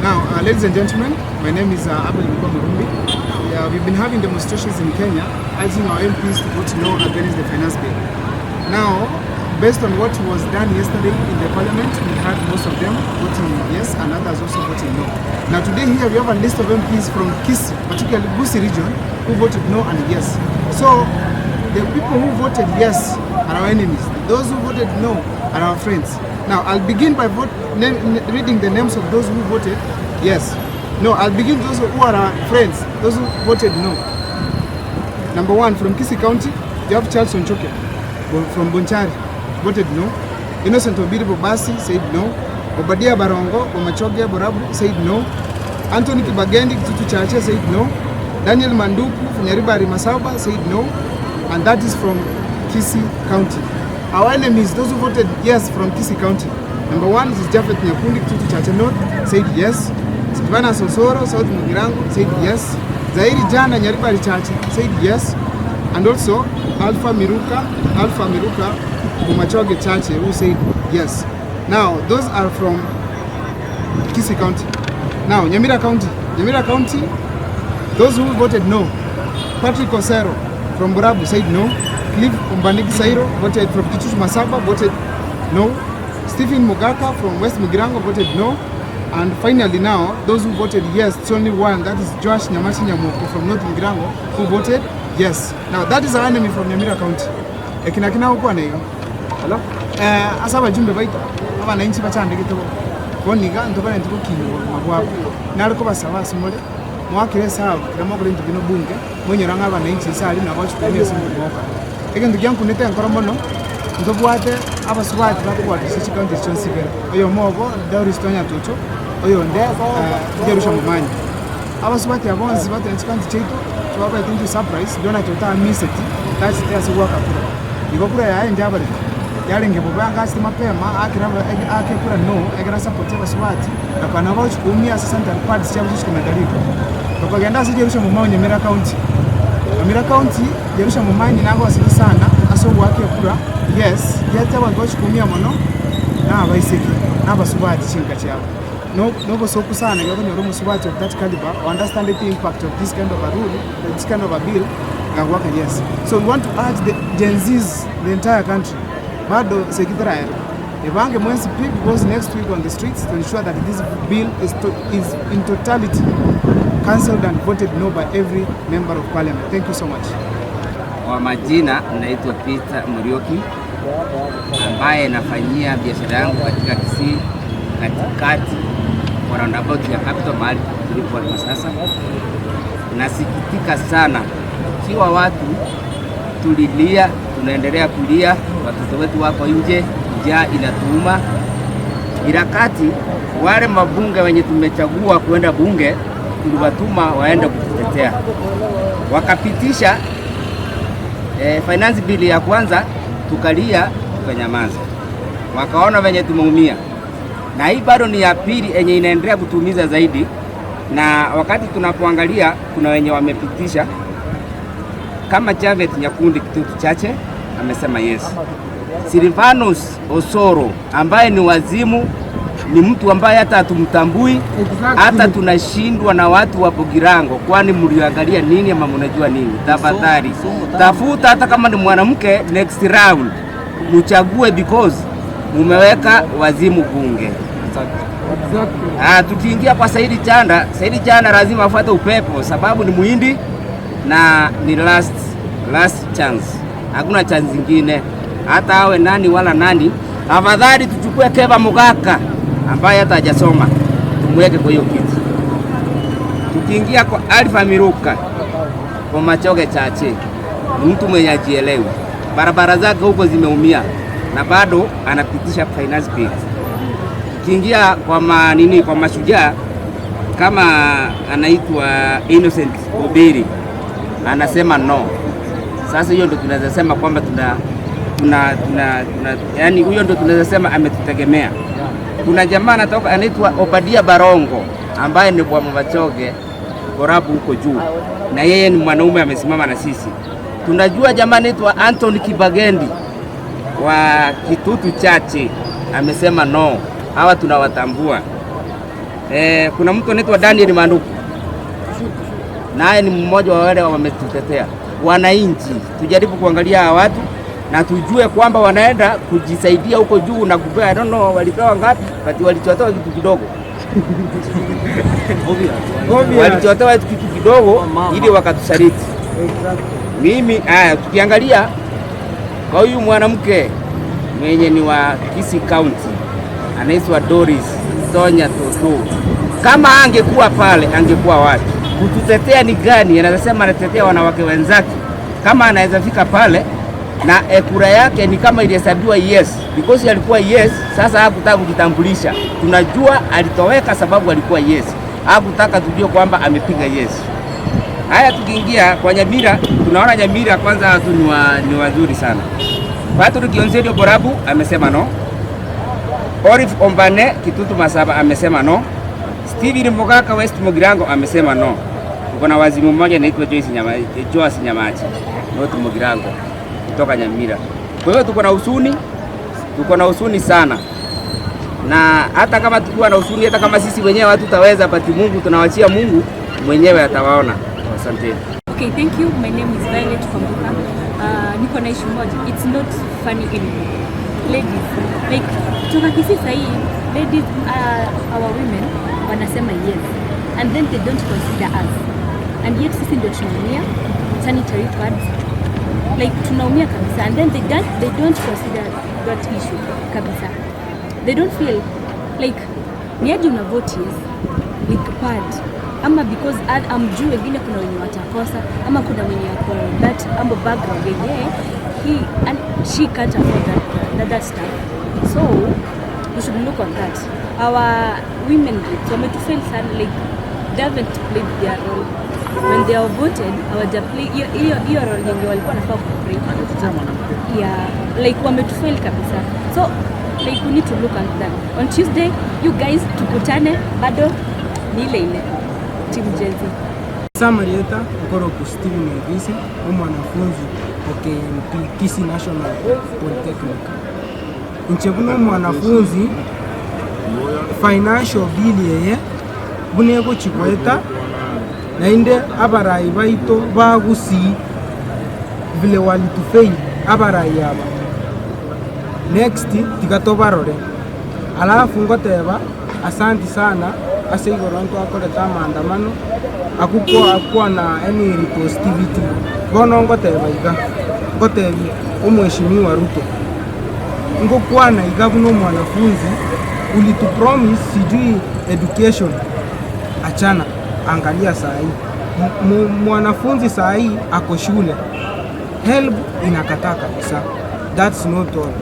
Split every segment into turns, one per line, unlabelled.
Now, ladies and gentlemen, my name is Abel Mukwa Murumbi. Yeah, we've been having demonstrations in Kenya urging our MPs to vote no against the finance bill. Now, based on what was done yesterday in the parliament, we had most of them voting yes and others also voting no. Now, today here we have a list of MPs from Kisii, particularly Gusii region, who voted no and yes. So, the people who voted yes are our enemies. Those who voted no are our friends. Now, I'll begin by reading the names of those who voted yes. No, I'll begin those who are our friends, those who voted no. Number one, from Kisii County, you have Charles Onchoke from Bonchari, voted no. Innocent Obiri Bobasi said no. Obadia Barongo, Bomachoge Borabu said no. Anthony Kibagendi Kitutu Chache said no. Daniel Manduku from Nyaribari Masaba said no. And that is from Kisii County. Our enemies, those who voted yes from Kisii County. Number one is Japhet Nyakundi Kitutu Chache North said yes. Silvana Sosoro, South Mugirango said yes. Zairi Jana Nyaribari Chache said yes. And also Alpha Miruka Bomachoge Chache, who said yes. Now, those are from Kisii County. Now, Nyamira County. Nyamira County, those who voted no. Patrick Osero from Borabu said no. Cliff Ombanigi Sairo voted from Kitutu Masaba voted no. Stephen Mogaka from West Mugirango voted no. And finally now, those who voted yes, it's only one, that is Josh Nyamachi Nyamoko from North Mugirango, who voted yes. Now that is our enemy from Nyamira County. Ekina kina huko na hiyo. Hello? Asa bajumbe baito abananchi bachandikite boniga ntobana ntikukingo mabwabo nariko basaba asimole mwakire sawa kiramo kuri bino bunge mwenyora ng'abananchi sali nabo chikumia simu moka ekintu kyankunete enkoro mono ntobwate abasubati bakobwatisa chikaunti chionsi ibere oyo mobo Doris Tonya Tucho oyo nde Jerusha Momanyi abasubati abonsi batene chikaunti chaitu twabaete into surprise ndona chotamiseti tachite ase gwaka kura igo kura yaye njabarete yarenge bubanga ase mapema akira ake kura no egera support abasubati nakana bachikumia ase sanitary pads chabo chikomedalika tukagenda ase Jerusha Momanyi Nyamira County. Nyamira County, Jerusha Momanyi nango asiri sana ase ogwaka ekura yes yete abantu bachikumia mono n'abaiseke n'abasubati chinka chiabo no nobosoku sana gyakonyora omusubati of that caliber understand the impact of this kind of a rule, this kind of a bill gagwaka yes. So we want to urge the Gen Zs, the entire country, bado sekitaraera ebange mwensi P because next week on the streets to ensure that this bill is in totality cancelled and voted no by every member of parliament. Thank you so much.
Kwa majina naitwa Peter Murioki ambaye nafanyia biashara yangu katika Kisii katikati kwa roundabout ya Capital mahali tulipo hapa sasa. Nasikitika sana ikiwa watu tulilia, tunaendelea kulia, watoto wetu wako nje, njaa inatuuma. Ilakati wale mabunge wenye tumechagua kuenda bunge tuliwatuma waende kututetea, wakapitisha finance bill ya kwanza, tukalia tukanyamaza, wakaona venye tumeumia, na hii bado ni ya pili yenye inaendelea kutuumiza zaidi. Na wakati tunapoangalia kuna wenye wamepitisha kama Japhet Nyakundi Kitutu Chache amesema yes. Silvanus Osoro ambaye ni wazimu, ni mtu ambaye hata hatumtambui, hata tunashindwa na watu wa Bogirango, kwani mliangalia nini ama mnajua nini? Tafadhali tafuta, hata kama ni mwanamke, next round mchague because mumeweka wazimu bunge. Ah, tukiingia kwa Saidi Chanda, Saidi Chanda lazima afuate upepo sababu ni muhindi na ni last chance. Hakuna chance zingine, hata awe nani wala nani. Afadhali tuchukue Keva Mugaka ambaye hata hajasoma tumweke kwa hiyo kiti. Tukiingia kwa Alpha Miruka kwa Machoge Chache, ni mtu mwenye ajielewi, barabara zake huko zimeumia na bado anapitisha finance bill. Tukiingia kwa manini, kwa mashujaa kama anaitwa Innocent Obiri anasema no. Sasa hiyo ndo tunaweza sema kwamba tuna, yani huyo ndo tunaweza sema ametutegemea. Kuna jamaa anatoka anaitwa Obadia Barongo ambaye ni bwa Machoge Borabu huko juu, na yeye ni mwanaume amesimama na sisi. Tunajua jamaa anaitwa Anthony Kibagendi wa Kitutu Chache amesema no. Hawa tunawatambua. Kuna mtu anaitwa Daniel Manduku, naye ni mmoja wa wale wametutetea. Wananchi tujaribu kuangalia hawa watu na tujue kwamba wanaenda kujisaidia huko juu na kupewa, I don't know walipewa ngapi, but walichotoa kitu kidogo walichotoa kitu kidogo ili wakatusaliti. Mimi haya, tukiangalia kwa huyu mwanamke mwenye ni wa Kisii County anaitwa Doris Sonya Toto, kama angekuwa pale angekuwa wapi? Kututetea ni gani? Anaweza sema anatetea wanawake wenzake. Kama anaweza fika pale na kura yake ni kama ilihesabiwa yes, because alikuwa yes. Sasa hakutaka kujitambulisha, tunajua alitoweka sababu alikuwa yes, hakutaka tujue kwamba amepiga yes. Haya, tukiingia kwa Nyamira, tunaona Nyamira kwanza watu ni wazuri sana. Patrick Onserio Borabu amesema no. Orif Ombane Kitutu Masaba amesema no. Steven Mogaka West Mugirango amesema no. Tuko na wazimu mmoja anaitwa Joyce Nyamachi North Mugirango kutoka Nyamira. Kwa hiyo tuko na husuni, tuko na husuni sana, na hata kama tukiwa na husuni, hata kama sisi wenyewe hatutaweza, but Mungu tunawachia Mungu mwenyewe atawaona. Asante.
Okay, thank you. My name is Violet Kwamboka. Niko na issue moja. It's not funny anymore. Ladies, like kutoka Kisii sahii, ladies, our women wanasema yes and then they don't consider us. And yet sisi ndio tunaumia sanitary pads, like tunaumia kabisa, and then they don't consider that issue kabisa. They don't feel like ni aje una vote yes like pad ama because amjuu wengine kuna wenye watakosa ama kuna wenye wako that ambo background yenye he and she can't afford that stuff, so we should look on that. Our women groups wametufail sana, like they haven't played their role when they are voted. Hawajaplay hiyo role yenye walikuwa wanafaa kuplay. Yeah, like wametufail kabisa, so like we need to look at that. On Tuesday, you guys, tukutane, bado ni ile ile team Gen Z.
Samarieta Nkoroku Steven Ogisi, umwanafunzi wa KNP, Kisii National Polytechnic. Inche buno mwanafunzi, financial bill yeye buneko chikweta nainde abarayi baito bagusii vile walitufail abarayi aba, next tikatobarore. Alafu ngoteba asanti sana ase igoro ntwakorete maandamano akukwa na any positivity. Bono ngoteba iga, ngotebi omheshimiwa Ruto, ngokwana iga buno mwanafunzi, ulitupromise sijui education, achana, angalia saa hii mwanafunzi saa hii ako shule, HELB inakataa kabisa. That's not all.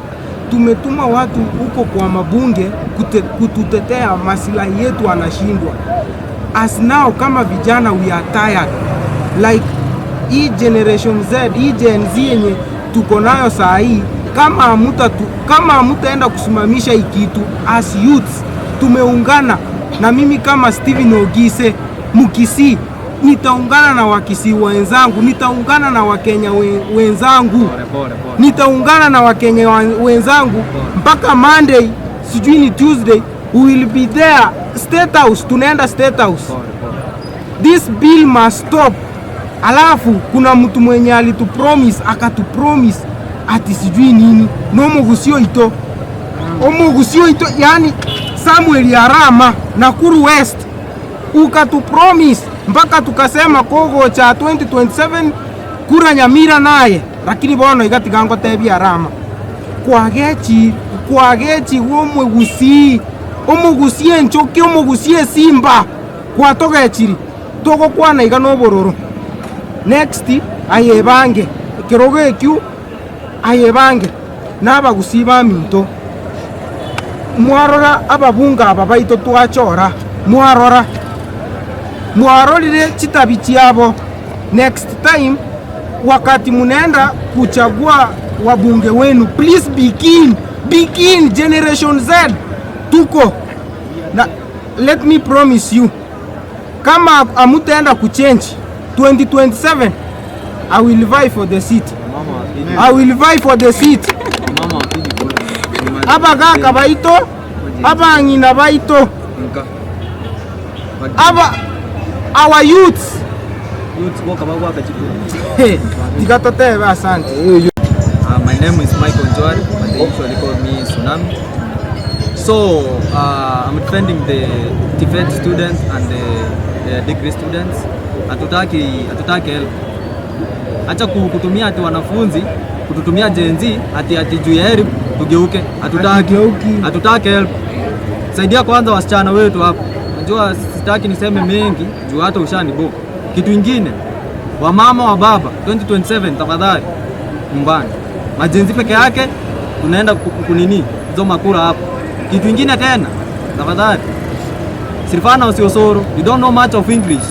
Tumetuma watu huko kwa mabunge kututetea masilahi yetu, anashindwa. As now kama vijana we are tired. Like hii generation Z, hii Gen Z yenye tuko nayo saa hii, kama hamutaenda kusimamisha hii kitu as youths, tumeungana na mimi kama Steven Ogise Mukisii, nitaungana na Wakisii wenzangu, nitaungana na Wakenya wenzangu, nitaungana na Wakenya wenzangu mpaka Monday, sijui ni Tuesday, we will be there State House, tunaenda State House. This bill must stop. Alafu kuna mtu mwenye alitupromise, akatupromise ati sijui nini nomogusio ito omogusio ito, yani Samuel Arama, Nakuru West, ukatupromise mpaka tukasema kogo cha 2027 kura Nyamira naye, lakini bono igatiga tebi Arama kwagechi kwagechi omwegusi omugusie enchoki omugusie simba kwatogechiri togokwana iga nobororo. Next ayebange ekerogo ekio ayebange nabagusi baminto mwarora ababunga aba baito twachora mwarora mwarorire chitabi chiabo. Next time wakati munaenda kuchagua wabunge wenu, please begin, begin Generation Z tuko na, let me promise you, kama amutaenda kuchange 2027, I will vie for the seat. I will vie for the seat. Abagaka baito, abang'ina baito. Aba our youths.
Youths woka bagwaka chikura.
Hey, tikatotebe asante.
My name is Michael Njwari, but they usually call me Tsunami. So I'm defending the TVET students and the degree students. Hatutaki help. Acha kutumia ati wanafunzi kututumia Gen Z ati juu ya HELB tugeuke. Hatutaki.
Hatugeuki.
Hatutaki help. Saidia kwanza wasichana wetu hapo. Najua sitaki niseme mengi juu hata ushanibo. Kitu ingine, wamama wa baba 2027 tafadhali nyumbani. MaGen Z peke yake tunaenda kunini hizo makura hapo. Kitu ingine tena tafadhali, Silvana Osoro, you don't know much of English.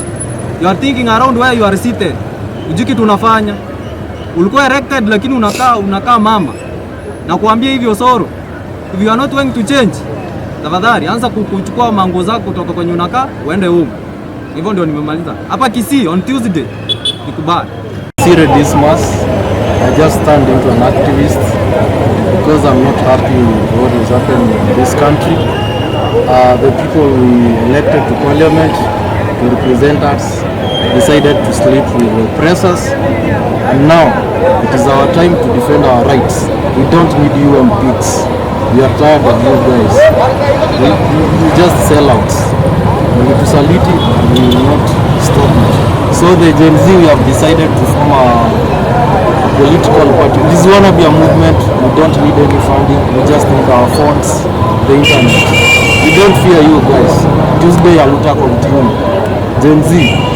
You are thinking around where you are seated. Hujui kitu unafanya. Ulikuwa elected lakini unakaa mama. Na kuambia hivyo Osoro, if you are not going to change, tafadhali anza kuchukua manguo zako kutoka kwenye unakaa uende home. Hivyo ndio nimemaliza. Hapa Kisii on Tuesday nikubali.
Sire Dismas. I just turned into an activist because I'm not happy with what is happening in this country. The people we elected to parliament to represent us decided to sleep with the oppressors, and now it is our time to defend our rights. We don't need you MPs. We are tired of you guys. You just sell out. Mlitusaliti and we will not stop it. So the Gen Z, we have decided to form a political party. This wanna be a movement. We don't need any funding. We just need our phones, the internet. We don't fear you guys. Tuesday aluta continue. Gen Z,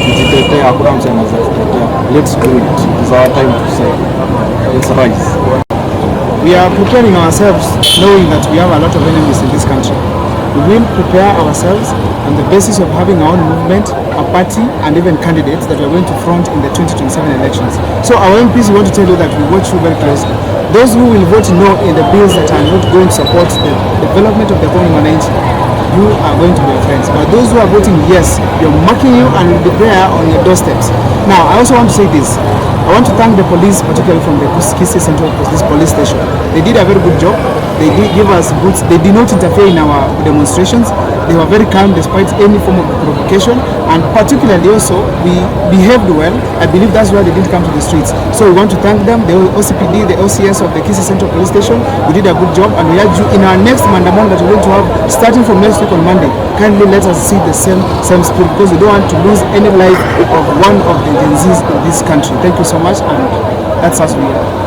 tujitetee, hakuna mtu anaweza tutetea. Let's do it. It's our time to say. Let's rise.
We are preparing ourselves knowing that we have a lot of enemies in this country. We will prepare ourselves on the basis of having our own movement, a party, and even candidates that we are going to front in the 2027 elections. So our MPs, we want to tell you that we watch you very closely. Those who will vote no in the bills that are not going to support the development of the common mwananchi, you are going to be our friends. But those who are voting yes, we are marking you and will be there on your doorsteps. Now, I also want to say this. I want to thank the police, particularly from the Kisii Central Police Station. They did a very good job. They did give us boots. They did not interfere in our demonstrations. They were very calm despite any form of provocation. And particularly also, we behaved well. I believe that's why they didn't come to the streets. So we want to thank them, the OCPD, the OCS of the Kisii Central Police Station. We did a good job, and we urge you in our next mandamano that we're going to have starting from next week on Monday, kindly let us see the same spirit, because we don't want to lose any life of one of the Gen Zs in this country. Thank you so much, and that's us we are.